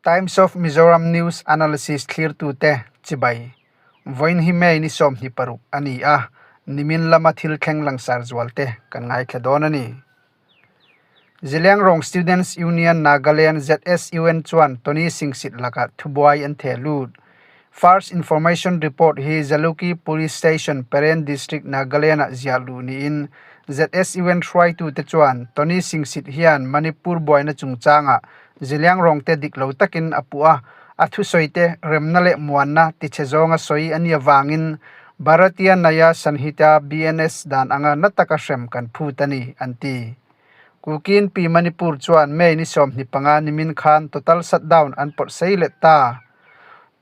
Times of Mizoram News Analysis thlirtute chibai vawiin hi May ni 26 a ni a, nimin lama thil thleng langsar zualte kan ngaithla dawn a ni. Zeliangrong Students Union Nagaland, ZSUN, chuan Tony Singsit lakah thubuai an theh lut. First Information Report hi Jaluki Police Station, Peren District, Nagaland-ah ziah luh niin ZSUN hruaitute chuan Tony Singsit hian Manipur buaina chungchangah Zeliangrong te dik lo takin a puh a, a thusawite remna leh muanna tichhe zawnga sawi a nih avangin Bharatiya Nyaya Sanhita, BNS, dan anga na taka hrem kan phut a ni, an ti. Kukin Pi Manipur chuan May ni 25 nimin khan total shutdown an pawt sei leh ta.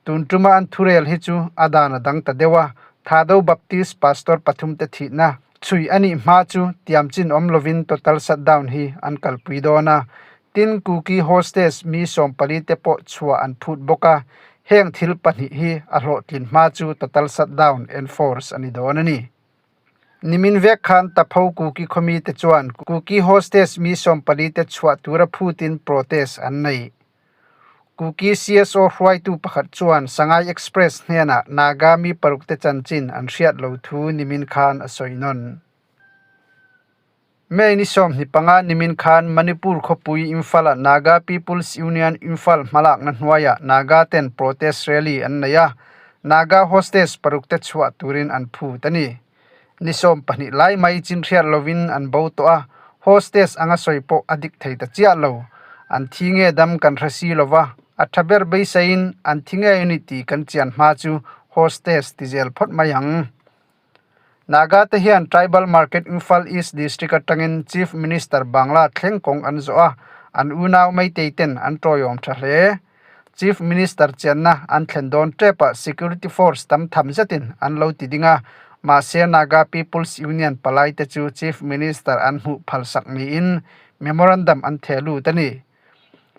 Tun tuma an thurel hi chu a dan a dang ta deuh a, Thado Baptist Pastor pathum te thihna chhui a nih hma chu tiamchin awm lovin total shutdown hi an kalpui dawn a. Tin, Kuki hostage mi 14 te pawh chhuah an phut bawk a, heng thil pahnih hi a hlawhtlin hma chu total shutdown enforce a ni dawn a ni. Nimin vek khan Tapho Kuki khawmi te chuan Kuki hostage mi 14 te chhuah tura phutin protest an nei. Kuki CSO hruaitu pakhat chuan Sangai Express hnenah Naga mi paruk te chanchin an hriat lo thu nimin khan a sawi nawn. May ni 25 nimin khan Manipur khawpui Imphal-ah Naga People's Union Imphal hmalakna hnuaiah Naga ten protest rally an nei a, Naga hostage paruk te chhuah turin an phut a ni. Ni 12 lai mai chin hriat lovin an bo tawh a, hostage anga sawi pawh a dik thei ta chiah lo. An thi nge dam kan hre si lova, a tha ber beiseiin an thi ngei a ni tih kan chian hma chu hostage ti zel phawt mai ang. Naga te hian Tribal Market Imphal East District atangin Chief Minister Bangla thleng kawng an zawh a, an unau Meitei ten an tawiawm tha hle. Chief Minister chianna an thlen dawn tepah Security Force tam tham zetin an lo ti ding a, mahse Naga People's Union palai te chu Chief Minister an hmuh phalsak niin Memorandum an theh lut a ni.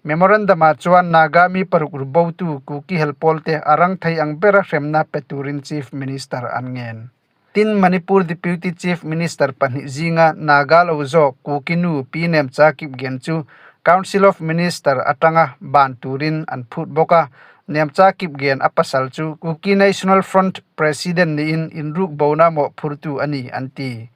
Memorandum-ah chuan Naga mi paruk ru botu Kuki helpawl te a rang thei ang bera hremna pe turin Chief Minister an ngen. Tin, Manipur Deputy Chief Minister pahnih zinga Naga lo zawk Kuki nu Pi Nemcha Kipgen chu Council of Minister atanga ban turin an phut bawk a. Nemcha Kipgen a pasal chu Kuki National Front President niin inruk bona mawhphurtu a ni an ti.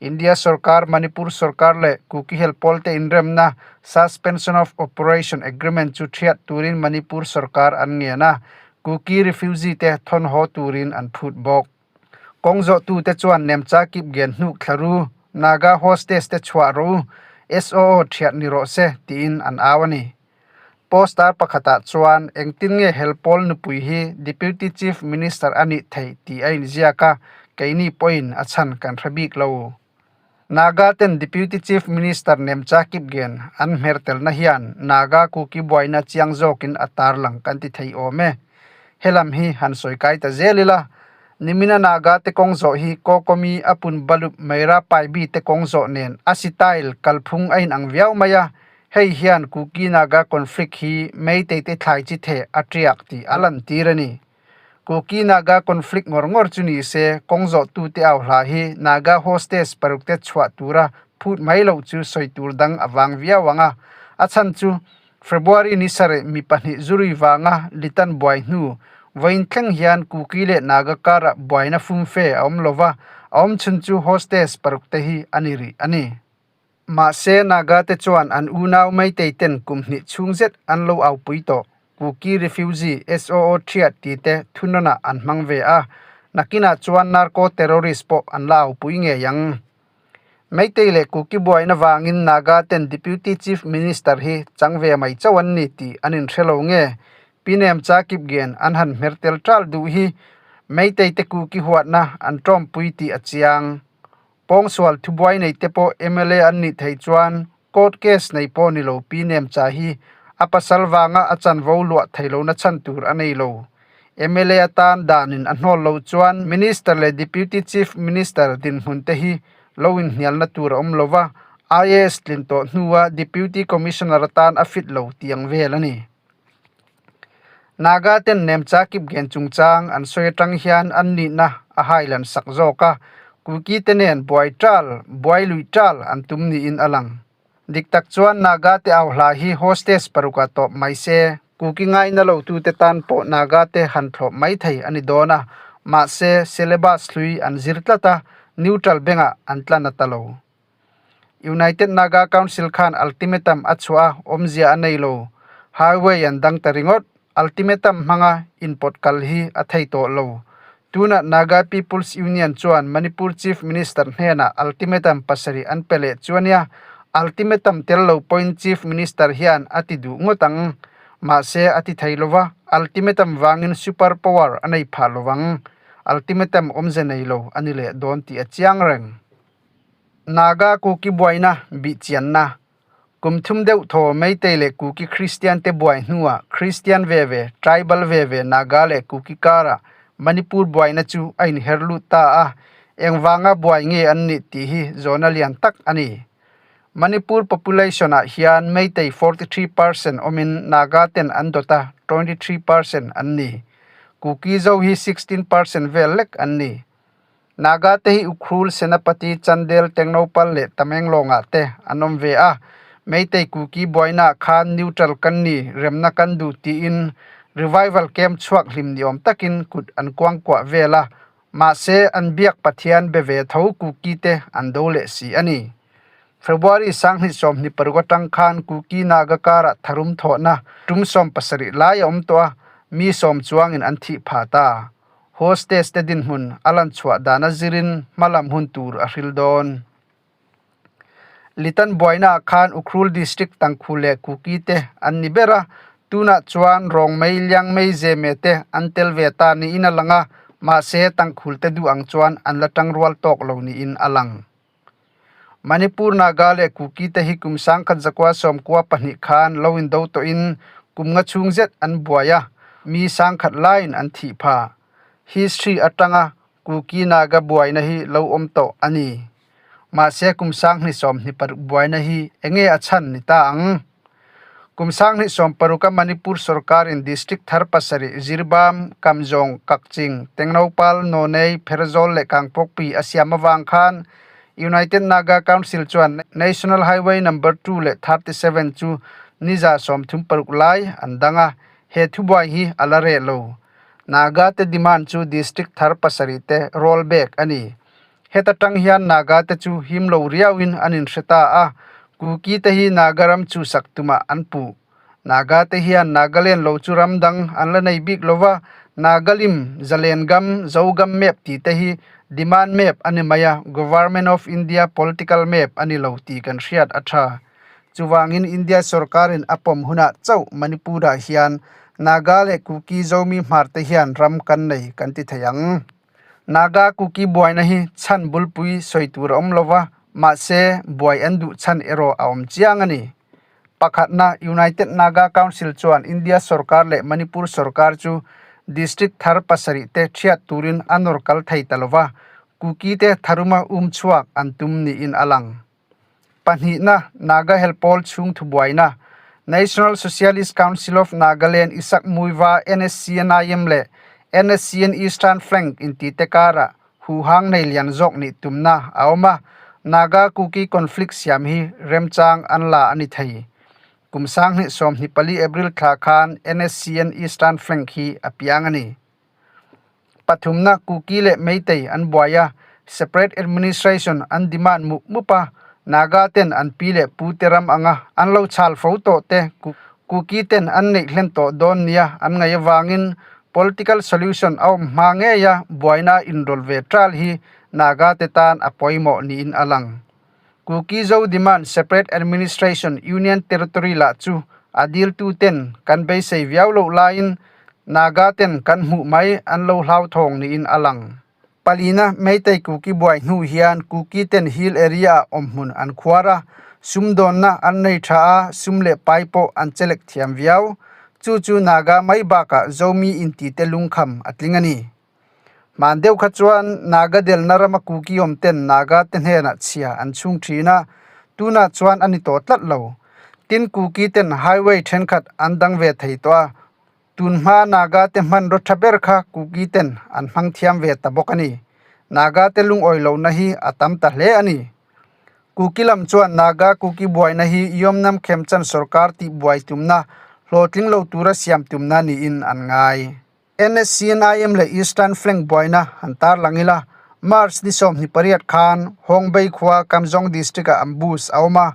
India sorkar, Manipur sorkar leh Kuki helpawl te inremna Suspension of Operation Agreement chu thiat turin Manipur sorkar an ngen a, Kuki refugee te thawn haw turin an phut bawk. Kawng zawhtu te chuan Nemcha Kipgen hnuk thla ru, Naga hostage te chhuah rawh u, SOO thiat ni rawh se tiin an au a ni. Poster pakhatah chuan engtin nge helpawl nupui hi Deputy Chief Minister a nih theih tih a inziak a, keini pawhin a chhan kan hre bik lo. Naga ten Deputy Chief Minister Nemcha Kipgen an hmer telna hian Naga Kuki buaina chiang zawkin a tarlang kan ti thei awm e. Helam hi han sawi kai ta zel ila, nimina Naga te kawng zawh hi Kokomi a pun balup Meira Paibi te kawng zawh nen a sitail kalphung a inang viau mai a, Hei hian Kuki Naga conflict hi Meitei te thlai chi theh a tiak tih a lantir a ni. Kuki Naga conflict ngawr ngawr chu ni se, kawng zawhtu te au hla hi Naga hostage paruk te chhuah tura phut mai loh chu sawi tur dang a vang viau ang a. A chhan chu February ni sarih mi pahnih zurui vanga Litan buai hnu vawiin thleng hian Kuki leh Naga karah buaina fumfe a awm lova, a awm chhun chu hostage paruk te hi a ni rih a ni. Mahse, Naga te chuan an unau Meitei ten kum hnih chhung zet an lo aupui tawh. Kuki refugee SOO thiat ti te thunawnah an hmang ve a, nakinah chuan narco terrorist pawh an la aupui ngei ang. Meitei leh Kuki buaina vangin Naga ten Deputy Chief Minister hi chang ve mai chauh an ni tih an inhre lo nge? Pi Nemcha Kipgen an han hmer tel ṭal duh hi Meitei te Kuki huatna an ṭawmpui tih a chiang. Pawngsual thubuai nei te pawh mla an nih theih chuan court case nei pawh ni lo Pi Nemcha hi a pasal vanga a chanvo luah thei lohna chhan tur a nei lo. Mla atan danin a hnawl loh chuan Minister leh Deputy Chief Minister dinhmun te hi lo inhnialna tur a awm lo va, IAS tlin tawh hnua Deputy Commissioner atan a fit lo tih ang vel a ni. Naga ten Nemcha Kipgen chungchang an sawi atang hian an nihna a hailan sak zawk a, Kuki te nen buai tal, buai lui tal an tum niin a lang. Dik tak chuan Naga te au hla hi hostage paruk ah tawp mai se, Kuki ngaina lotute tan pawh Naga te han thlawp mai thei a ni dawn a, mahse syllabus hlui an zir tlat a, neutral bengah an tla na ta lo. United Naga Council khan ultimatum a chhuah a, awmzia a nei lo. Highway an dang ta ringawt. Ultimatum hmanga inpawt kal hi a thei tawh lo. Tunah Naga People's Union chuan Manipur Chief Minister hnenah ultimatum pasarih an pe leh chu ania, ultimatum tel lo pawhin Chief Minister hian a ti duh ngawt ang. Mahse a ti thei lo va, ultimatum vangin super power a nei phah lo vang. Ultimatum awmze nei lo a ni leh dawn tih a chiang reng. Naga Kuki buaina bihchianna Kum thum deuh thaw Meitei leh Kuki Kristian te buai hnuah Kristian ve ve, Tribal ve ve Naga leh Kuki karah Manipur buaina chu a inher lut ta a, engvanga buai nge an nih tih hi zawhna lian tak a ni. Manipur population ah hian Meitei 43% awmin Naga ten an dawt a, 23% an ni. Kuki zo hi 16% vel lek an ni. Naga te hi Ukhrul, Senapati, Chandel, Tengnoupal leh Tamenglongah te an awm ve a. Meitei Kuki buainaah khan neutral kan ni, remna kan duh tiin revival camp chhuak hlim ni awm takin kut an kuangkuah vel a. Mahse, an biak Pathian be ve tho Kuki te an do leh si a ni. February 2026 atang khan Kuki Naga karah tharum thawhna tum 70 lai a awm tawh a, mi sawm chuangin an thih phah ta. Hostess te dinhmun a lan chhuah dana zirin hmalam hun tur a hril dawn. Litan buainaah khan Ukhrul District Tangkhul leh Kuki te an ni ber a, tunah chuan Rongmei, Liangmei, Zeme te an tel ve ta niin a lang a, mahse Tangkhul te duh ang chuan an la tangrual tawk lo niin a lang. Manipur Naga leh Kuki te hi kum 1992 khan lo indo tawhin kum nga chhung zet an buai a, mi sangkhat laiin an thih pha. History atanga Kuki Naga buaina hi lo awm tawh a ni. Mahse kum 2026 buaina hi enge a chhan ni ta ang? Kum 2016 a Manipur sorkarin district thar pasarih Jiribam, Kamjong, Kakching, Tengnoupal, Nonei, Pherzawl leh Kangpokpi a siam avang khan United Naga Council chuan National Highway Number 2 leh 37 chu niza 36 lai an dang a, he thubuai hi a la reh lo. Naga te demand chu district thar pasarih te roll back a ni. Heta tang hian Naga te chu him lo riauin an inhre ta a, Kuki te hi Naga ram chuhsak tumah an puh. Naga te hian Nagaland lo chu ram dang an la nei bik lo va, Nagalim, Zalengam, Zogam map tih te hi demand map a ni mai a, Government of India political map a ni lo tih kan hriat a tha. Chuvangin India sorkarin a pawm hunah chauh Manipur-ah hian Naga leh Kuki Zomi hmar te hian ram kan nei kan ti thei ang. Naga Kuki buaina hi chhan bulpui sawi tur a awm lo va, mahse buai an duh chhan erawh a awm chiang a ni. Pakhatna, United Naga Council chuan India sorkar leh Manipur sorkar chu district thar pasarih te thiat turin a nawr kal thei ta lo va, Kuki te tharuma um chhuak an tum niin a lang. Pahnihna, Naga Helpawl chhung thubuaina, National Socialist Council of Nagaland Isak Muiva, NSCN-IM leh NSCN Eastern Flank intite karah huhang nei lian zawk nih tumna a awm a, Naga Kuki conflict siam hi remchang an la a ni thei. Kum 2024 April thla khan NSCN Eastern Flank hi a piang a ni. Pathumna Kuki leh Meitei an buai a, separate administration an demand mup mup a, Naga ten an pi leh pu te ram anga an lo chhal fo tawh te Kuki ten an neih hlen tawh dawn nia an ngaih avangin political solution a awm hma ngei a buaina inrawlh ve ṭal hi Naga te tan a pawimawh niin a lang. Kuki Zo demand separate administration Union Territory lah chu a diltu ten kan beisei viau loh laiin Naga ten kan hmuh mai an lo hlauthawng niin a lang. Palina Meitei Kuki buai hnu hian Kuki ten hill area ah awmhmun an khuar a, sumdawnna an nei tha a, sum leh pai pawh an chelek thiam viau. Chu chu Naga mai bakah Zomi intite lungkham a tling a ni. Hman deuh kha chuan Naga delna rama Kuki awm ten Naga te hnenah chhia an chhung thin a, tunah chuan a ni tawh tlat lo. Tin Kuki ten highway thenkhat an dang ve thei tawh a, tun hma Naga te hmanraw tha ber kha Kuki ten an hmang thiam ve ta bawk a ni. Naga te lungawi lohna hi a tam ta hle a ni. Kuki lam chuan Naga Kuki buaina hi Yomnam Khemchan sorkar tih buai tumna Hlawhtling lo tura siam tumna niin an ngai. NSCNIM leh Eastern Flank buaina han tarlang ila, March ni 28 khan Hongbei khua Kamjong District-ah ambush a awm a,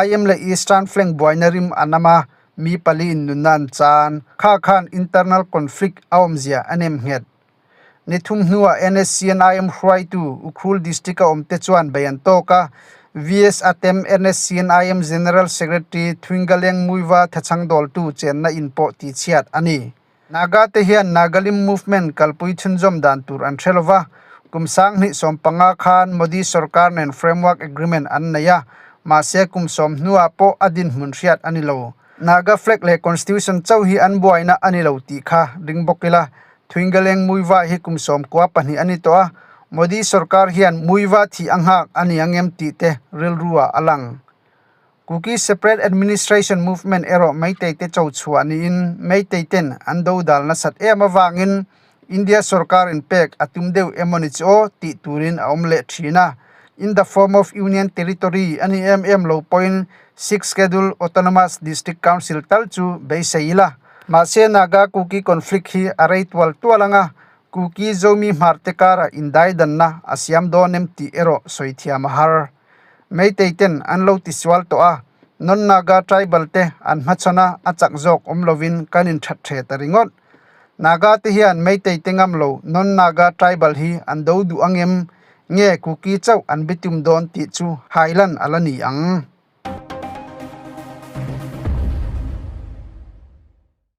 IM leh Eastern Flank buaina rim a nam a, mi paliin nunna an chan. Kha khan internal conflict a awmzia a nem nghet. Ni thum hnuah NSCNIM hruaitu Ukhrul District-a awmte chuan bei an tawk a, VS Atem NSCNIM General Secretary Thuingaleng Muiva thachhang dawltu chenna in pawh tihchhiat a ni. Naga te hian Nagalim movement kalpui chhunzawm dan tur an hre lova, kum 2015 khan Modi sorkar nen framework agreement an nei a, mahse kum sawm hnuah pawh a dinhmun hriat a ni lo. Naga flag leh constitution chauh hi an buaina a ni lo tih kha ring bawk ila, Thuingaleng Muiva hi kum 92 a ni tawh a, Modi sorkar hian Muiva thih a nghak a ni ang em tih te rilru ah a lang. Kuki Separate Administration Movement erawh Meitei te cho chhuah niin Meitei ten an do dal nasat em avangin India sorkar in pek a tum deuh emawni chu aw tih turin a awm leh thin a. In the form of Union Territory a ni em em lo pawhin Sixth Schedule Autonomous District Council tal chu beisei ila. Mahse Naga Kuki conflict hi a rei tual tual ang a, Kuki Zomi hmar te karah indaidanna a siam dawn em tih erawh sawi thiam a har. Meitei ten an lo tisual tawh a, Non-Naga tribal te an hmachhawn a, a chak zawk awm lovin kan inthat the ta ringawt. Naga te hian Meitei te ngam lo Non-Naga tribal hi an do duh ang em? Nge Kuki chauh an bitum dawn tih chu hailan a la ni ang.